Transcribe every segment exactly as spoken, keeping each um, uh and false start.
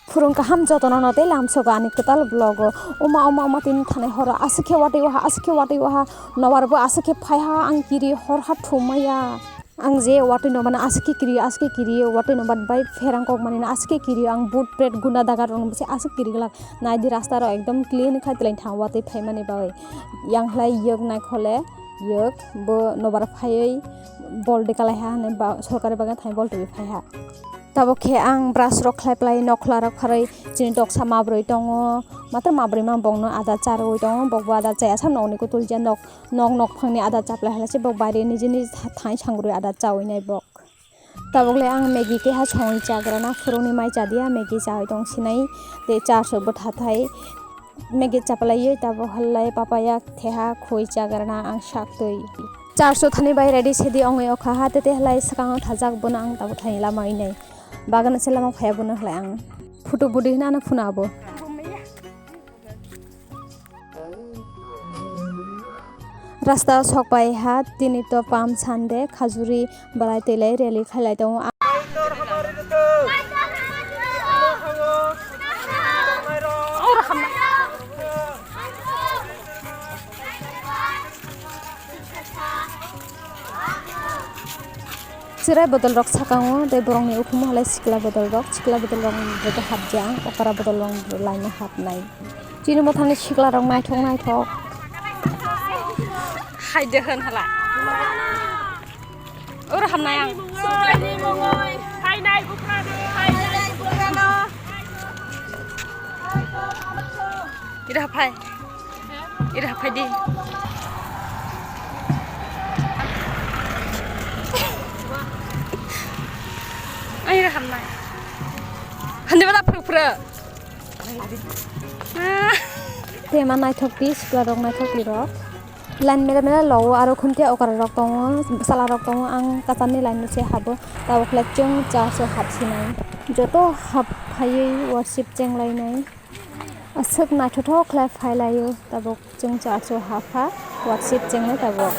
Phwrwng kaham jotono no tei lamsogo ani kwtal vlog o. Uma, uma, uma, tini thanai horo aswk khe watwi waha, aswk khe watwi waha, nobar bo aswk khe phaiha, ang kiri horha thumaya. Ang je watwi nobana aswk khe kiri, aswk khe kiri, watwi nobar bai pherang kok mani aswk khe kiri, ang but pret guna daga rok se aswk kiri glak. Naidi rasta rok ekdom clean khai twlai thang watwi phaimani bagwi. Yang khlai yek nai khole, yek bo nobar phaiwi bol de kalai ha hwnwi ba, sorkari bagwi thai bol twi phai ha. Tabuk khe ang brush rok khlai plai, nokhla rok kharwi, chini doksa mabrwi tongo, matwr mabrwi ma bongno ada charwi tongo, bokbo ada chaya sa nokni kutul je nok, nok, nok phangni ada chaplai hala se bok baire nijini tha-, thai sangrwi ada chawi nai bok. Tabuk le ang Maggie keha songwi chagrana, phwrwngni mai chadiya, Maggie chawi tong sinai, tei charso bwtha thai, Maggie chaplaiwi tabuk halai papaya theha khwi chagrana ang sak twi. Charso thani bai ready sedi ongwi okha ha, tete halai swkango thajak bono ang tabuk thani lama wi nai. Bagana se lama phaya bono halai ang photo budi hwnwi ano phuna abo. Rasta o sok pai ha, tini to Palm Sunday, khajuri balai twi lai rally khai lai tongo. Chwrai bodol rok sakango, tei borokni ukhumu halai sikla bodol rok, sikla bodol rok joto hapjak, okra bodol rok laina hapnai. Chini mothani sikla rok naithok naithok. Hai de hwn hala. Oro hamnai ang. Hai nai bukra de, hai nai bukra no. Ira phai. Ira phai di. Ai ira hamnai. Hande bala phru phru. Tema naithok di, sikla rok naithok di rok. Line mela mela logo, aro khunti okra rok tongo, bwsala rok tongo, ang kwcham ni line se habo, tabuk le chwng church o hap sinai. Joto hap phaiwi worship cheng lainai. Aswk naithothok khlai phai laio, tabuk chwng church o hap kha, worship cheng nai tabuk.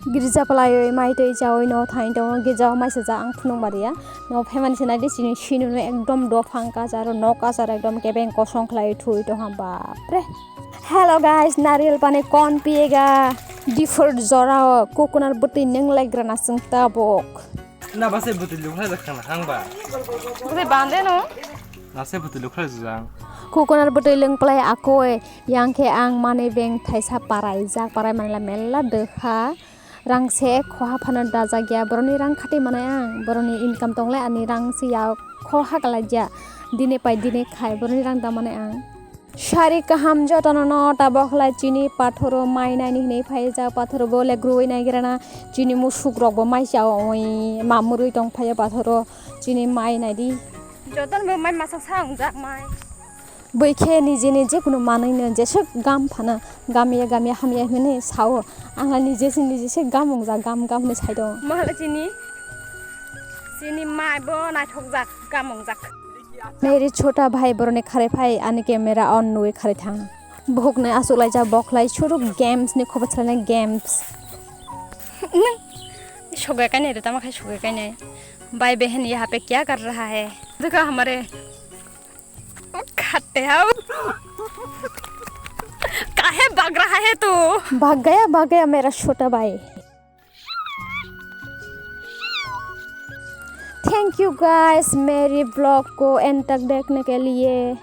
Girja palaiwi mai twi chawi no thani tongo, girja o mai sajak ang phunuk bariya. No phaimani se naidi chini sinu no ekdom dophang kachar, nok kachar ekdom kebeng kosong khlai thui tongha, bapre. Hello guys, nariyal pani kon piyega, diphur jora o coconut bwtwi nung lai grana chwng tabuk. Na ba se bwtwi lukhlai jak khana hang ba. Bwtwi bande no? Na se bwtwi lukhlai jak. Coconut bwtwi lung plai akoi, yang khe ang manwi beng thaisa parai jak, parai manla mela dwkha. Rang se khoha phano dajak ya, boroni rang khati manai ang, boroni income tong lai ani rang se ya khoha kalai ya. Dine pai dine khai, boroni rang da manai ang. Sari kaham jotono no tabok lai chini pathoro mai nai ni hinui phai jak, pathoro bo le growui nai gira na, chini musuk rok bo mai cha oi ma murui tong phai ya pathoro chini mai nai di. Jotono bo mai masa sa wng jak mai. Bui khe nijini je kunu manui no jeswk gam phano gam ya gam ya ham ya hinui sao, ang lai nije se nije se gam wng jak, gam gam hinui sai tongo. Mahala chini, chini mai bo naithok jak, gam wng jak. Meri chota bhai boroni khare phai ani camera on nui khare thang. Buhuk nai asuk lai ja bok lai suruk games ni khobo chalai games. Sogai kai nai re tama khai sogai kai nai. Bhai behen yaha pe kya kar raha hai? Dekha hamare khate hao. Kahe bhag raha hai tu? Bhag gaya, bhag gaya mera chota bhai. Thank you guys, मेरी vlog को end तक देखने के लिए।